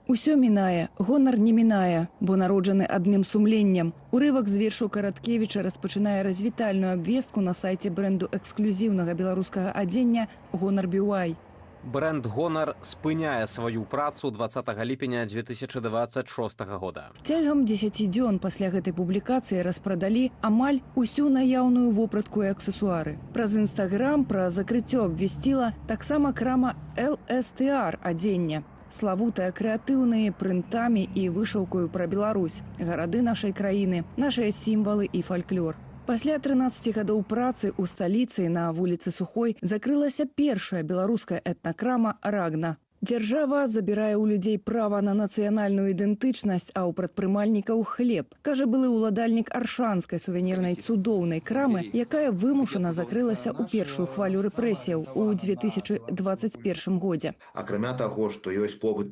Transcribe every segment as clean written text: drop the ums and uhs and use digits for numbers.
Усё мінае, гонар не мінае, бо народжаны адным сумленнем. Урывак з вершаў Караткевіча распачынае развітальную абвестку на сайце бренду эксклюзіўнага беларускага адзення «Гонар Бюай». Брэнд «Гонар» спыняе сваю працу 20 ліпеня 2026 года. Цягам 10 дзён пасля гэтай публікацыі распрадалі амаль усю наяўную вопратку і аксесуары. Праз інстаграм пра закрыццё абвясціла таксама крама ЛСТР адзення. Славутая крэатыўнымі прынтамі і вышыўкаю пра Беларусь, гарады нашай краіны, нашыя сімвалы і фальклор. Пасля 13 гадоў працы ў сталіцы на вуліцы Сухой закрылася першая беларуская этнакрама «Рагна». Дзяржава забірае ў людзей права на нацыянальную ідэнтычнасць, а ў прадпрымальнікаў хлеб, кажа былы ўладальнік аршанскай сувенірнай цудоўнай крамы, якая вымушана закрылася ў першую хвалю рэпрэсіяў у 2021 годзе. Акрамя таго, што ёсць попыт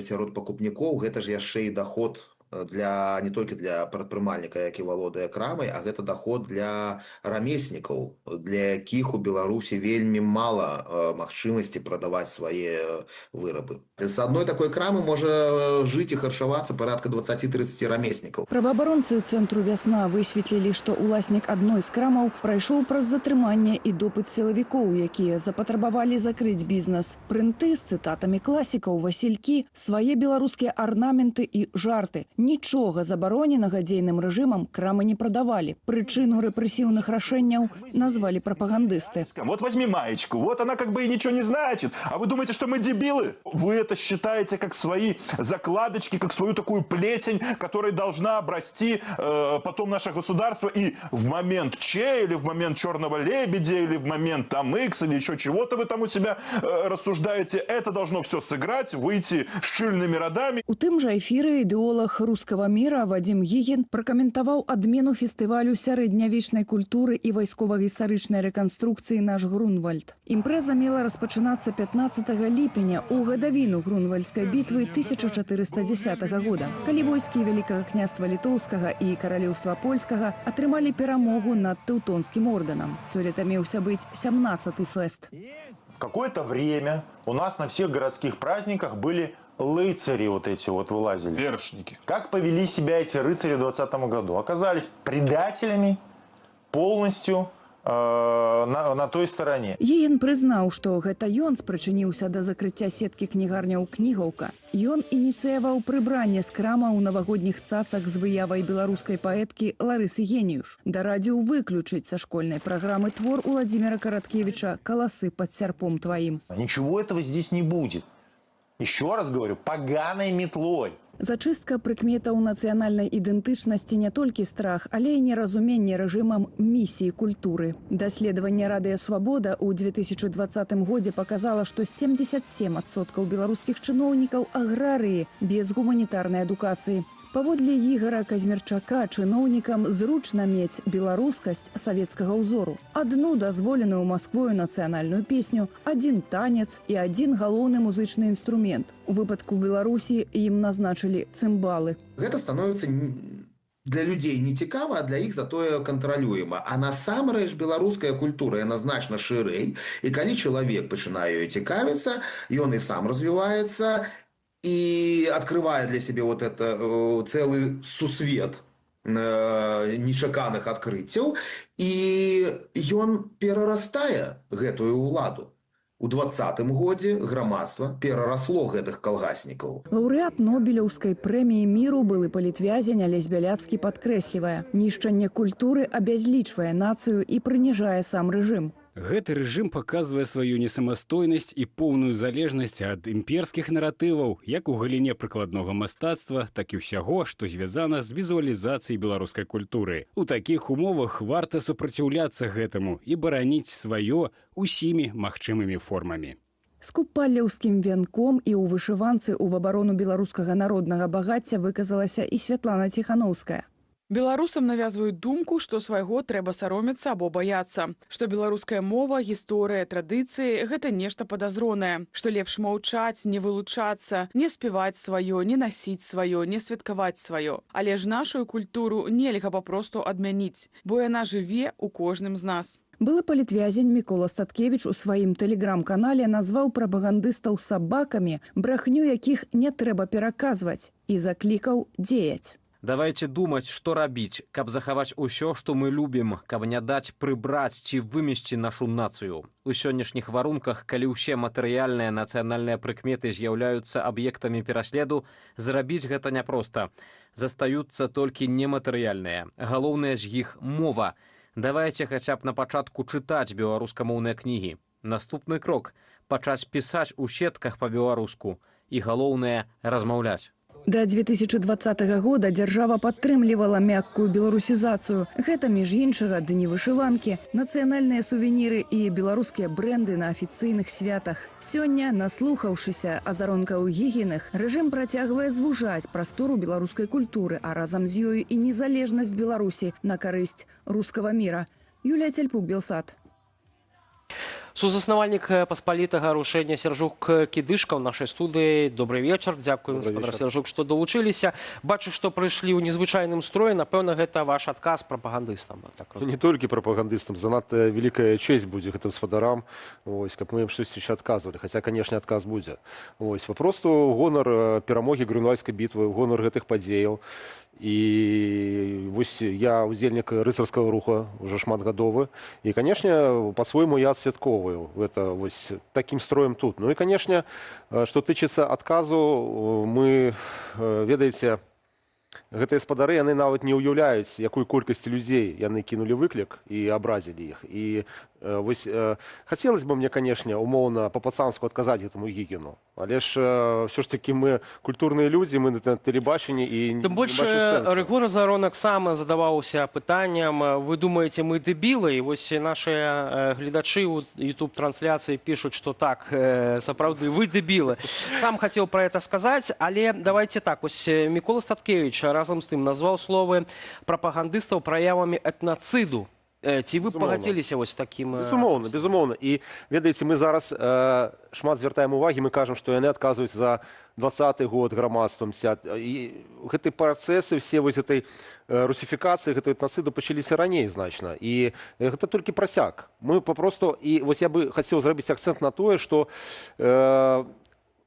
сярод пакупнікоў, гэта ж яшчэ і доход для не толькі для прадпрымальніка, які валодае крамай, а гэта доход для рамеснікаў, для якіх у Беларусі вельмі мала магчымасці прадаваць свае вырабы. З адной такой крамы можа жыць і харчавацца парадка 20-30 рамеснікаў. Праваабаронцы цэнтру «Вясна» высветлілі, што ўласнік адной з крамаў прайшоў праз затрыманне і допыт сілавікоў, якія запатрабавалі закрыць бізнес. Прынты з цытатамі класікаў, васількі, свае беларускія арнаменты і жарты. Нічога забароненага дзейным рэжымам крамы не прадавалі. Прычыну рэпрэсіўных рашэнняў назвалі прапагандысты. Вот возьми маечку, вот она как бы и ничего не значит. А вы думаете, что мы дебилы? Вы это считаете как свои закладочки, как свою такую плесень, которой должна обрасти потом наше государство. И в момент Че, или в момент Черного Лебедя, или в момент там Икс, или еще чего-то вы там у себя рассуждаете, это должно все сыграть, выйти шчыльными родами. У тым жа эфіры ідэолаг рускага міра Вадзім Гігін пракаментаваў адмену фестывалю сярэднявечнай культуры і вайскова-гістарычнай рэканструкцыі «Наш Грунвальд». Імпрэза мела распачынацца 15 ліпеня ў гадавіну Грунвальдскай бітвы 1410 года, калі войскі Вялікага княства Літоўскага і Каралеўства Польскага атрымалі перамогу над Тэўтонскім ордэнам. Сёлета меўся быць 17 фэст. Какое-то время у нас на всех городских праздниках были лыцари, вот эти вот вылазили. Вершники. Как повели себя эти рыцари в 2020 году? Оказались предателями полностью на той стороне. Гігін прызнаў, што гэта ён спрычыніўся да закрыцця сеткі кнігарняў «Кнігаўка». Ён ініцыяваў прыбранне з крамаў навагодніх цацак з выявай беларускай паэткі Ларысы Геніюш. Дарадзіў выключыць са школьнай праграмы твор Уладзіміра Караткевіча «Каласы пад сярпом тваім». Ничего этого здесь не будет. Еще раз говорю, поганой метлой. Зачыстка прыкметаў нацыянальнай ідэнтычнасці не толькі страх, але і неразуменне рэжымам місіі культуры. Даследаванне Радыё Свабода ў 2020 годзе паказала, што 77% беларускіх чыноўнікаў аграрыі без гуманітарнай адукацыі. Паводле Ігара Казмірчака, чыноўнікам зручна мець беларускасць савецкага ўзору. Адну дазволеную Масквою нацыянальную песню, адзін танец і адзін галоўны музычны інструмент. У выпадку Беларусі ім назначылі цымбалы. Гэта становіцца для людзей не цікава, а для іх затое кантралюема. А насамрэч беларуская культура, яна значна шырэй, і калі чалавек пачынае ёй цікавіцца, ён і сам развіваецца і открывае для сябе вот это цэлы сусвет нечаканых адкрыццяў, і ён перарастае гэтую ўладу. У 20-м годзе грамадства перарасло гэтых калгаснікаў. Лаўрэат Нобелеўскай прэміі міру, былы палітвязень Алесь Бяляцкі падкрэслівае: нішчанне культуры абязлічвае нацыю і прыніжае сам рэжым. Гэты рэжым паказвае сваю несамастойнасць і поўную залежнасць ад імперскіх наратываў як у галіне прыкладнога мастацтва, так і ўсяго, што звязана з візуалізацыяй беларускай культуры. У такіх умовах варта супраціўляцца гэтаму і бараніць сваё усімі магчымымі формамі. З купаллеўскім вянком і ў вышыванцы ў абарону беларускага народнага багацця выказалася і Святлана Ціханоўская. Беларусам навязваюць думку, што свайго трэба саромецца або баяцца, што беларуская мова, гісторыя, традыцыі гэта нешта падазронае, што лепш маўчаць, не вылучацца, не спяваць сваё, не насіць сваё, не святкаваць сваё. Але ж нашу культуру нельга папросту адмяніць, бо яна жыве ў кожным з нас. Былы палітвязень Мікола Статкевіч у сваім тэлеграм-канале назваў прапагандыстаў сабакамі, брахню якіх не трэба пераказваць, і заклікаў дзеяць. Давайте думаць, што рабіць, каб захаваць усё, што мы любім, каб не даць прыбраць ці вымесці нашу нацыю. У сённяшніх варунках, калі ўсе матэрыяльныя нацыянальныя прыкметы з'яўляюцца аб'ектамі пераследу, зрабіць гэта няпроста. Застаюцца толькі нематэрыяльныя. Галоўнае з іх мова. Давайте хаця б на пачатку чытаць беларускамоўныя кнігі. Наступны крок пачаць пісаць у сетках па-беларуску і галоўнае размаўляць. Да 2020 года дзяржава падтрымлівала мяккую беларусізацыю. Гэта, між іншага, дні вышыванкі, нацыянальныя сувеніры і беларускія бренды на афіцыйных святах. Сёння, наслухаўшыся азаронкаў Гігіных, рэжым працягвае звужаць прастору беларускай культуры, а разам з ёю і незалежнасць Беларусі на карысць рускага міра. Юлія Цельпук, Белсат. Сузаснавальнік паспалітага рушэння Сяржук Кідышка ў нашай студыі. Добры вечар. Дзякуем, спадар Сяржук, што далучыліся. Бачу, што прыйшлі ў незвычайным строі. Напэўна, гэта ваш адказ прапагандыстам. Так ну, не толькі прапагандыстам. Занадта вялікая честь будзе гэтым спадарам, ось, каб мы ім штосьці яшчэ адказвалі. Хаця, канешне, адказ будзе. Ось, папросту гонар перамогі Грунвальдскай бітвы, гонар гэтых падзеяў. І вось я удзельнік рыцарскага руха ўжо шматгадовы. І, канешне, па-свойму я адсвяткоўваю гэта вось такім строем тут. Ну і, канешне, што тычыцца адказу, мы, ведаеце, гэтыя спадары, яны нават не ўяўляюць, якой колькасці людзей яны кінулі выклік і абразілі іх. І вось хацелось бы мне, канешне, умоўна па-пацанску адказаць гэтаму Гігіну. Але ж ўсё ж такі мы культурныя людзі, мы на тэлебачанні і тым больш Рыгор Азаронак сам задаваўся пытанням: вы думаеце, мы дэбілы? І вось нашыя гледачы ў YouTube-трансляцыі пішуць, што так, сапраўды, вы дэбілы. Сам хацеў пра это сказаць, але давайте так, вось Мікола Статкевіч разам з тым назваў словы прапагандыстаў праявамі этнацыду. Ці вы пагадзіліся вось такім? Безумоўна, безумоўна. І, ведаеце, мы зараз шмат звяртаем увагі, мы кажам, што яны адказваюць за 20-ы год грамадствам. І гэты працэсы, все вось гэтай русіфікацыі, гэтай этнацыду пачаліся раней значна. І гэта толькі прасяк. Мы папросту, і вось я бы хацеў зрабіць акцэнт на тое, што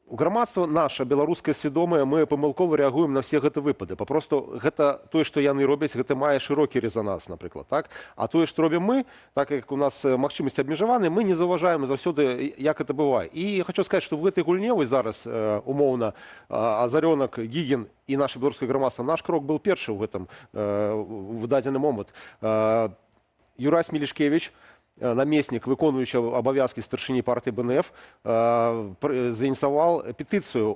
грамадства наша, беларускае свядомае, мы памылкова рэагуем на все гэты выпады. Папросту гэта тое, што яны робяць, гэта мае шырокі рэзананс, напрыклад, так? А тое, што робім мы, так як у нас магчымасці абмежаваны, мы не заўважаем заўсёды, як это бывае. І хочу сказаць, што в гэтай гульне вось зараз, умоўна, Азаронак, Гігін і наше беларускае грамадства, наш крок был першы ў гэтым в дадзены момант. Юрась Мелішкевіч, намеснік, выконваючы абавязкі старшыні партыі БНФ, заініцыяваў петыцыю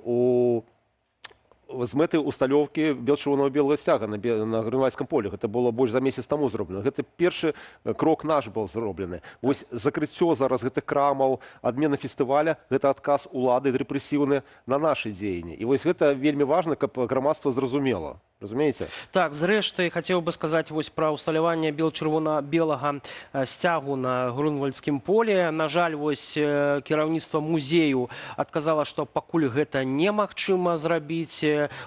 з мэтай усталёўкі бел-чырвона-белага сцяга на Грунвальдскім полі. Гэта было больш за месяц таму зроблена. Гэта першы крок наш был зроблены. Вось закрыццё зараз гэтых крамаў, адмена фестываля, гэта адказ улады рэпрэсіўны на нашы дзеянні. І вось гэта вельмі важна, каб грамадства зразумела. Разумееце? Так, зрэшты, хацеў бы сказаць вось пра ўсталяванне бел-чырвона-белага сцягу на Грунвальдскім полі. На жаль, вось кіраўніцтва музею адказала, што пакуль гэта немагчыма зрабіць,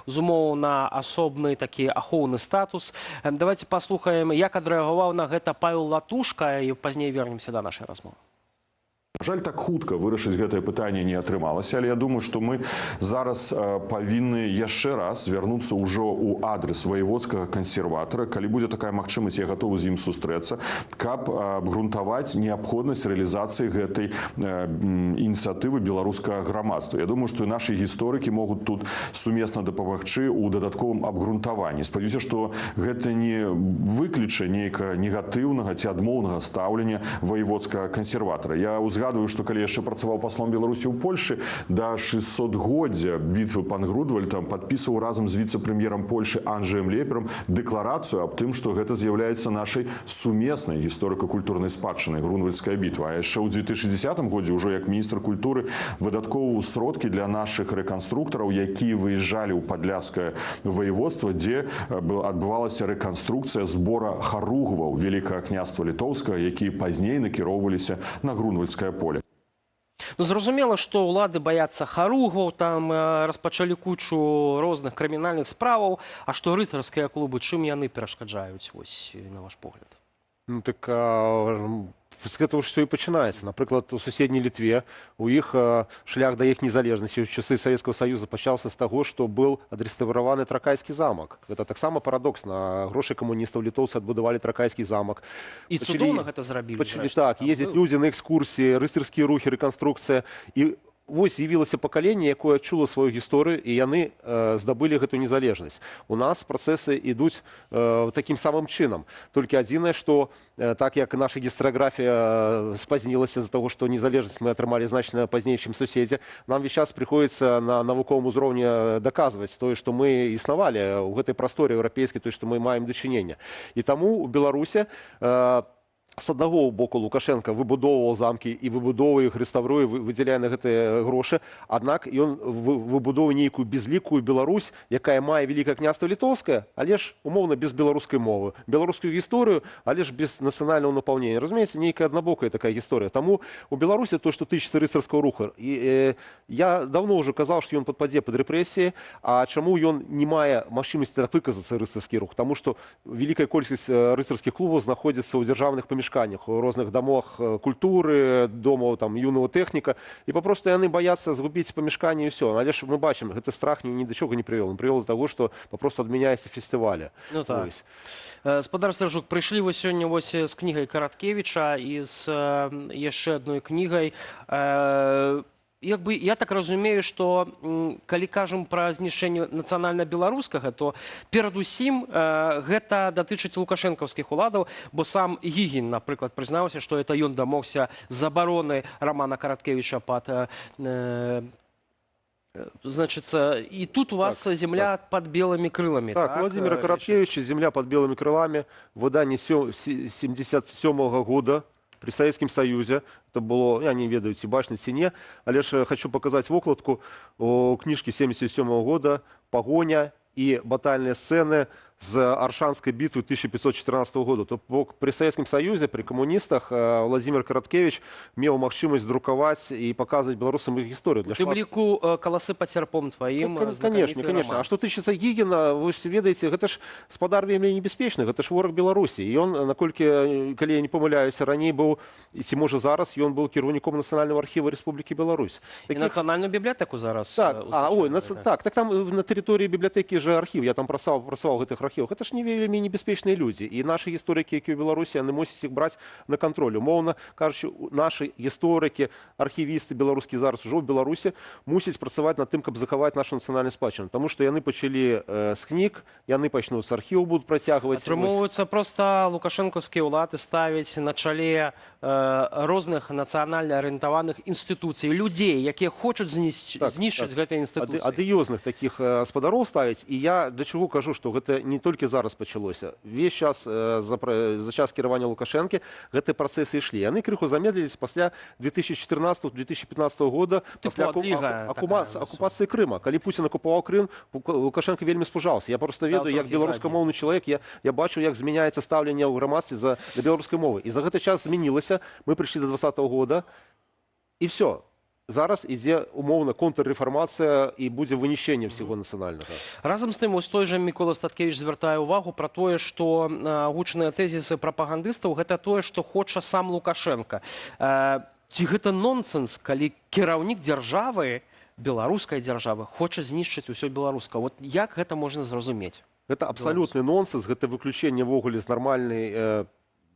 з умоў на асобны такі ахоўны статус. Давайте паслухаем, як адрэагаваў на гэта Павел Латушка, і пазней вернемся да нашай размовы. На жаль, так хутка вырашыць гэтае пытанне не атрымалася, але я думаю, што мы зараз павінны яшчэ раз звярнуцца ўжо ў адрес ваяводскага кансерватара. Калі будзе такая магчымасць, я гатовы з ім сустрэцца, каб абгрунтаваць неабходнасць рэалізацыі гэтай ініцыятывы беларускага грамадства. Я думаю, што і нашы гісторыкі могуць тут сумесна дапамагчы ў дадатковым абгрунтаванні. Спадзяюся, што гэта не выкліча нейкага негатыўнага ці адмоўнага стаўлення ваяводскага кансерватара. Я узгадваю Прыгадваю, што калі яшчэ працаваў паслом Беларусі ў Польшы, да 600-годдзя бітвы пад Грунвальдам падпісваў разам з віцэ-прэм'ерам Польшы Анджеем Леперам дэкларацыю аб тым, што гэта з'яўляецца нашай сумеснай гісторыка-культурнай спадчынай, Грунвальдская бітва. А яшчэ ў 2010 годзе ўжо як міністр культуры выдаткоўваў сродкі для нашых рэканструктараў, якія выязджалі ў Падляскае ваяводства, дзе адбывалася рэканструкцыя збора харугваў Вялікага княства Літоўскага, якія пазней накіроўваліся на Грунвальдскае поле. Ну, зразумела, што ўлады баяцца харугваў, там распачалі кучу розных крымінальных справаў. А што рыцарскія клубы, чым яны перашкаджаюць, вось, на ваш погляд? Ну так з гэтага ж всё і пачынаецца. Напрыклад, у суседняй Літве у іх шлях да іх незалежнасці ў часы Савецкага Саюза пачаўся з таго, што был адрэстаўраваны Тракайскі замак. Гэта таксама парадокс: на грошы камуністаў літоўцы адбудавалі Тракайскі замак. І цудоўна гэта зрабілі. Пачалі зрэшты, так там ездзяць быў. людзі на экскурсіі, рыцарскія рухі, рэканструкцыя. І вось з'явілася пакаленне, якое адчула сваю гісторыю, і яны здабылі гэту незалежнасць. У нас працэсы ідуць такім самым чынам, толькі адзінае, што так як наша гістарыяграфія спазнілася з-за таго, што незалежнасць мы атрымалі значна пазней, чым суседзі, нам весь час прыходзіцца на навуковым узроўні даказваць тое, што мы існавалі ў гэтай прасторы еўрапейскай, той, што мы маем дачынення. І таму у Беларусе с аднаго боку Лукашенко выбудоўваў замкі і выбудоўвае іх, рэстаўруе, выдзяляе на гэтыя грошы, аднак ён выбудоўвае нейкую безлікую Беларусь, якая мае Вялікае княства Літоўскае, але ж умоўна без беларускай мовы, беларускую гісторыю, але ж без нацыянальнага напаўнення, разумееце, нейкая аднабокая такая гісторыя. Таму у Беларусі то, што тычыцца рыцарскага руха, і я давно ўжо казаў, што ён падпадзе пад рэпрэсіі. А чаму ён не мае магчымасці так выказацца, рыцарскі рух? Таму што вялікая колькасць рыцарскіх клубаў знаходзіцца ў дзяржаўных памяшканнях, у розных дамах культуры, домаў там юнага тэхніка, і папросту яны баяцца згубіць памяшканне, і ўсё. Але ж мы бачым, гэты страх ні да чога не прывёл. Он прывёл да таго, што папросту адмяняецца фестывалі. Ну так. Вось. Спадар Сержук, прыйшлі вы сёння вось з кнігай Караткевіча і з яшчэ адной кнігай. Як бы я так разумею, што калі кажам пра знішчэнне нацыянальна-беларускага, то перадусім гэта датычыць лукашэнкаўскіх уладаў, бо сам Гігін, напрыклад, прызнаўся, што это ён дамогся забароны рамана Караткевіча пад значыцца, і тут у вас «Земля под белыми крылами». Так, Владимира Караткевича «Земля под белыми крылами», выданне 77 года при Советском Союзе. Это было, я не ведаю, ці бачна, ці не, але ж хочу показать вокладку о кніжкі 77 года, погоня и батальные сцены з Аршанской битвы 1514 года. То бок при Советском Союзе, при коммунистах Владимир Караткевич меў магчымасць друкаваць і паказваць беларусам іх гісторыю. У тым ліку «Каласы пад сярпом тваім», Ну, конечно, знакаміты конечно. раман. А што тычыцца Гігіна, вы ж ведаеце, гэта ж спадар вельмі небяспечны, гэта ж вораг Беларусі. І ён, наколькі, калі я не памыляюся, раней быў, і ці можа зараз, ён быў кіраўніком Нацыянальнага архіва Рэспублікі Беларусь. І нацыянальную бібліятэку зараз Так, а, ой, узначальвае, так, там на тэрыторыі бібліятэкі же архіў, я там працаваў у гэтых архівах. Гэта ж не вельмі небяспечныя людзі. І нашы гісторыкі, якія ў Беларусі, яны мусяць іх браць на кантроль. Умоўна кажучы, нашы гісторыкі, архівісты беларускія зараз ужо ў Беларусі мусяць працаваць над тым, каб захаваць нашу нацыянальную спадчыну. Таму што яны пачалі з кніг, яны пачнуць з архіву, будуць працягваць. Вось. Атрымоўваецца, проста лукашэнкаўскія ўлады ставяць на чале розных нацыянальна арыентаваных інстытуцый людзей, якія хочуць знішчыць гэтыя інстытуцыі. Адыёзных такіх спадароў ставіць. І я для чаго кажу, што гэта не толькі зараз пачалося. Весь час за час кіравання Лукашэнкі гэтыя працэсы ішлі. Яны крыху замедлілись пасля 2014-2015 года, Тыпу пасля адліга такая. акупацыі Крыма. Калі Пуцін акупаваў Крым, Лукашенко вельмі спужаўся. Я просто ведаю, як трохі беларускамоўны чалавек, я бачу, як змяняецца стаўленне ў грамадстве да беларускай мовы. І за гэты час змянілася. Мы прыйшлі до 20-го года, і все. Зараз ідзе умоўна контррэфармацыя і будзе вынішчэнне ўсяго нацыянальнага. Разам з тым, вось той жа Мікола Статкевіч звяртае ўвагу пра тое, што гучныя тэзісы прапагандыстаў — гэта тое, што хоча сам Лукашенко. Ці гэта нонсенс, калі кіраўнік дзяржавы, беларускай дзяржавы, хоча знішчыць усё беларускае? Вот як гэта можна зразумець? Гэта абсалютны нонсенс, гэта выключэнне ўвогуле з нармальнай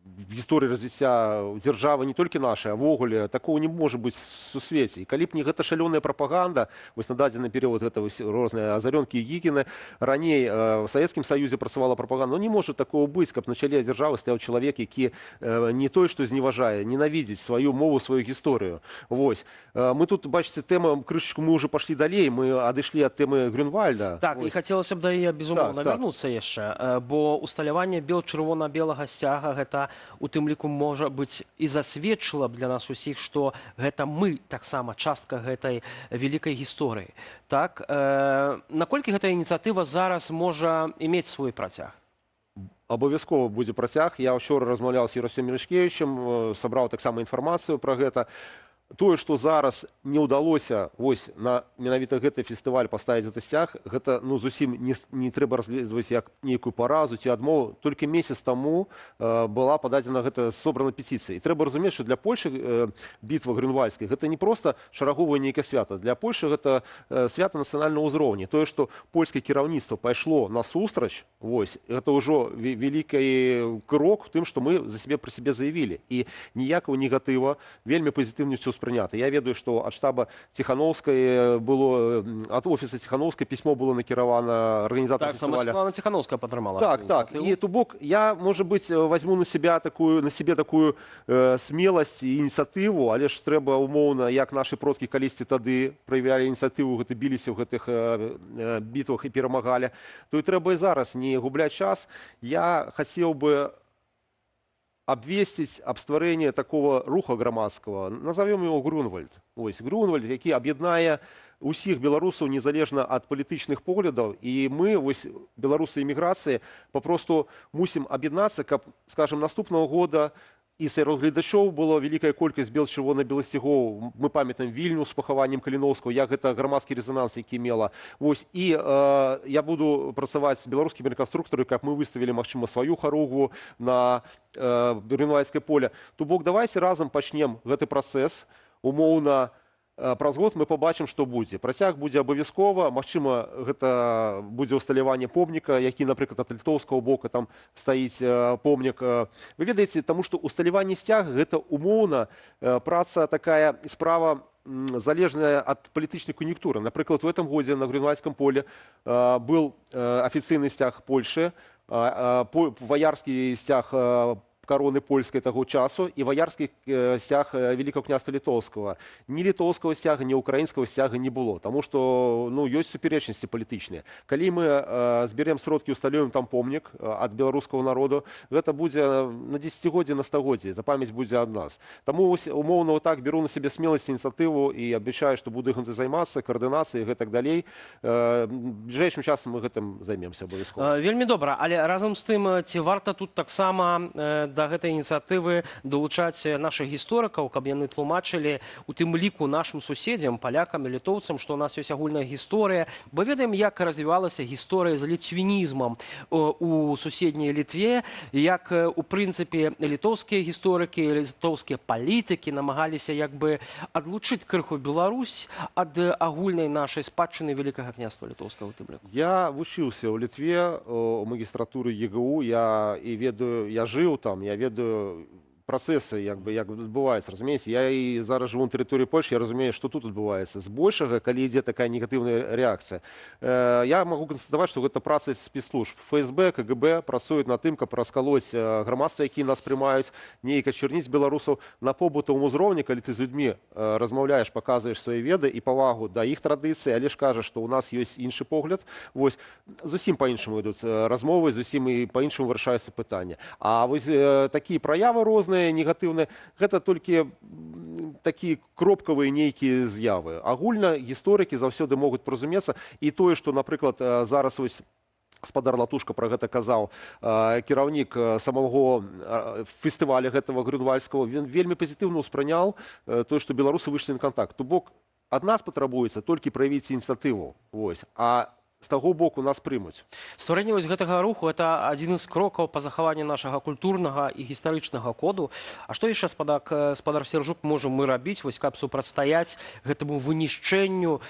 В гісторыі развіцця дзяржавы, не толькі нашай, а ўвогуле такого не можа быць сусвеце. І калі б не гэта шалёная прапаганда вось на дадзены перыяд, гэта вось розныя Азаронкі і Гігіны, раней в Савецкім Саюзе працавала прапаганда, ну, не можа такого быць, каб на чале дзяржавы стаяў чалавек, які не той што зневажае, ненавідзіць сваю мову, сваю гісторыю. Вось мы тут, бачыце, тэма крышачку, мы уже пашлі далей, мы адышлі ад тэмы Грюнвальда. Так, і Вось. хацелася б да яе, безумоўна, Так. вярнуцца яшчэ, бо усталяванне бел-чырвона-белага сцяга — гэта у тым ліку, можа быць, і засведчыла б для нас усіх, што гэта мы таксама частка гэтай вялікай гісторыі. Так, наколькі гэтая ініцыятыва зараз можа иметь свой працяг? Абавязкова будзе працяг. Я учора размаўляў з Юрасём Мелішкевічем, сабраў таксама інфармацыю пра гэта. Тое, што зараз не ўдалося вось на менавіта гэты фестываль паставіць гэты сцяг, гэта, ну, зусім не трэба разгледзьваць як нейкую паразу ці адмову. Толькі месяц таму была пададзена гэта, собрана петыцыя. І трэба разумець, што для Польшы бітва Грюнвальская — гэта не проста шараговае нейкае свята. Для Польшы гэта свята нацыянальнага ўзроўня. Тое, што польскае кіраўніцтва пайшло насустрач, вось гэта ўжо вялікі крок у тым, што мы за сябе, пра сябе заявілі. І ніякага негатыва, вельмі пазітыўна ўсё спрынята. Я ведаю, што ад штаба Ціхановскай было, ад офіса Ціхановскай пісьмо было накіравана арганізатарам Так, сама фестываля. Святлана Ціханоўская падтрымала Так. гэту І ініцыятыву. то бок я, можа быць, возьму на себе такую смеласць і ініцыятыву, але ж трэба умоўна, як нашы продкі калісьці тады праявлялі ініцыятыву, гэта біліся ў гэтых бітвах і перамагалі, то і трэба і зараз не губляць час. Я хацеў бы абвесціць аб стварэнні такого руха грамадскага, назовем его Грюнвальд. Ось Грюнвальд, які аб'яднае усіх беларусаў незалежна ад палітычных поглядаў. І мы вось, беларусы эміграцыі, папросту мусім аб'яднацца, каб, скажем, наступнага года і сярод гледачоў было вялікая колькасць бел чырвона-белых сцягоў. Мы памятаем Вільню з пахаваннем Каліноўскага, як гэта грамадскі рэзананс які мела. Вось і я буду працаваць з беларускімі рэканструктары, каб мы выставілі, магчыма, сваю харугву на Грюнвальдскае поле. То бок давайте разам пачнем гэты працэс. Умоўна, праз год мы пабачым, што будзе. Працяг будзе абавязкова. Магчыма, гэта будзе ўсталяванне помніка, які, напрыклад, ад літоўскага бока там стаіць помнік. Вы ведаеце, таму што усталяванне сцяга — гэта умоўна праца такая, справа залежная ад палітычнай кан'юнктуры. Напрыклад, в этом годзе на Грюнвальдском поле был афіцыйны сцяг Польшы, ваярскі сцяг кароны польскай таго часу і ваярскі сцяг Вялікага Княства Літоўскага. Ні літоўскага сцяга, ні украінскага сцяга не было, таму што, ну, ёсць супярэчнасці палітычныя. Калі мы зберем сродкі, усталюем там помнік ад беларускага народу, гэта будзе на дзесяцігоддзе, на стагоддзі, эта памяць будзе ад нас. Таму вось, умоўна, так беру на сябе смеласць, ініцыятыву і абяцаю, што буду гэтым займацца, каардынацыяй і гэтак далей. Бліжэйшым часам мы гэтым займемся абавязкова. Вельмі добра, але разам з тым, ці варта тут таксама да гэтай ініцыятывы далучаць нашых гісторыкаў, каб яны тлумачылі у тым ліку нашым суседзям, палякам і літоўцам, што у нас ёсць агульная гісторыя, бо ведаем, як развівалася гісторыя з ліцвінізмам у суседняй Літве, як у прынцыпе літоўскія гісторыкі, літоўскія палітыкі намагаліся як бы адлучыць крыху Беларусь ад агульнай нашай спадчыны Вялікага Княства Літоўскага у тым ліку. Я вучыўся ў Літве, у магістратуры ЕГУ, я і ведаю, я жыў там, я ведаю працэсы, як бы, як адбываецца, разумееце. Я і зараз жыву на тэрыторыі Польшы, я разумею, што тут адбываецца. Збольшага, калі ідзе такая негатыўная рэакцыя, я магу канстатаваць, што гэта праца спецслужб. ФСБ, КГБ працуюць над тым, каб раскалоць грамадства, якія нас прымаюць, неяк ачарніць беларусаў. На побытавым узроўні, калі ты з людзьмі размаўляеш, паказваеш свае веды і павагу да іх традыцыі, але ж кажаш, што ў нас ёсць іншы погляд, вось зусім па-іншаму ідуць размовы, зусім і па-іншаму вырашаюцца пытанні. А вось такія праявы розныя негатыўныя — гэта толькі такія кропкавыя нейкія з'явы. Агульна гісторыкі заўсёды могуць паразумецца. І тое, што, напрыклад, зараз вось спадар Латушка пра гэта казаў, кіраўнік самого фестываля гэтага грюнвальскага, ён вельмі пазітыўна ўспрыняў тое, што беларусы выйшлі на кантакт. То бок ад нас патрабуецца толькі праявіць ініцыятыву, вось, а з таго боку нас прымуць. Стварэнне вось гэтага руху — это адзін з крокаў па захаванні нашага культурнага і гістарычнага коду. А што яшчэ, спадар Сержук, можам мы рабіць, вось каб супрацьстаяць гэтаму вынішчэнню,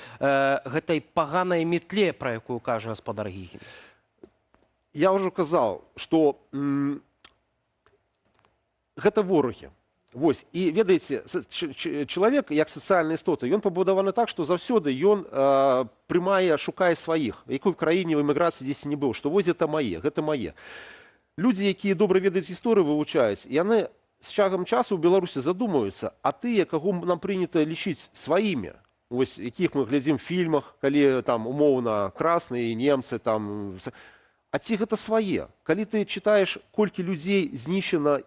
гэтай паганай метле, пра якую кажа гаспадар Гігін? Я ўжо казаў, што Гэта ворагі. Вось, і ведаеце, чалавек як сацыяльная істота, ён пабудаваны так, што заўсёды ён прымае, шукае сваіх, якой краіне ў эміграцыі дзесьці не быў, што вось это мае, гэта мае. Людзі, якія добра ведаюць гісторыю, вывучаюць, яны з чагам часу ў Беларусі задумаюцца: а тыя, каго нам прынята лічыць сваімі, вось якіх мы глядзім в фільмах, калі там умоўна красныя немцы там, а ці гэта свае? Калі ты чытаеш, колькі людзей знішчана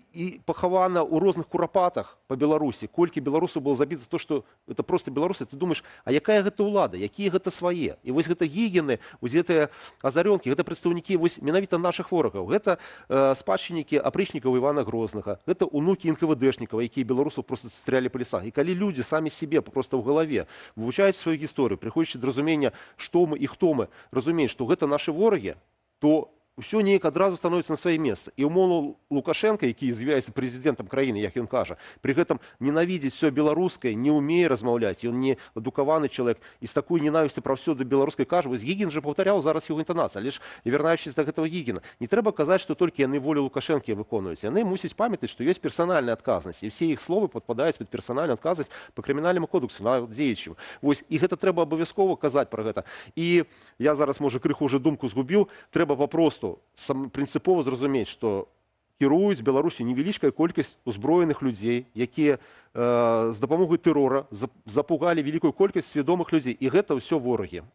і пахавана ў розных Курапатах по Беларусі, колькі беларусаў было забіта за то, что это просто беларусы, ты думаешь: а якая гэта ўлада, якія гэта свае? І вось гэта Гігіны, вось гэтыя Азаронкі, гэта прадстаўнікі вось менавіта нашых ворагаў, гэта спадчыннікі апрычнікаў Івана Грознага, гэта унукі НКВДшнікаў, якія беларусаў просто стрэлялі па лесах. І калі людзі самі сябе просто ў галаве вывучаюць сваю гісторыю, прыходзячы да разумення, што мы і хто мы, разумеюць, што гэта нашы ворагі, то ўсё неяк адразу становіцца на сваё месца. І умоўна Лукашенко, які з'яўляецца прэзідэнтам краіны, як ён кажа, пры гэтым ненавідзіць все беларускае, не ўмее размаўляць, ён не адукаваны чалавек і з такой ненавісцю пра ўсё да беларускай кажа. Вось Гігін жа паўтаряў зараз яго інтанацыя. Але ж, вяртаючыся да гэтага Гігіна, не трэба казаць, што толькі яны волю Лукашэнкі выконваюць. Яны мусяць памятаць, што ёсць персанальная адказнасць, і ўсе іх словы падпадаюць пад персанальную адказнасць па Крымінальнаму кодексу на дзеючым. Вось, і гэта трэба абавязкова казаць пра гэта. І я зараз, можа, крыху уже думку згубіў. Трэба папросту сам прынцыпова зразумець, што кіруюць Беларусі невялічкая колькасць узброеных людзей, якія з дапамогай тэрора запугалі вялікую колькасць свядомых людзей, і гэта ўсё ворагі.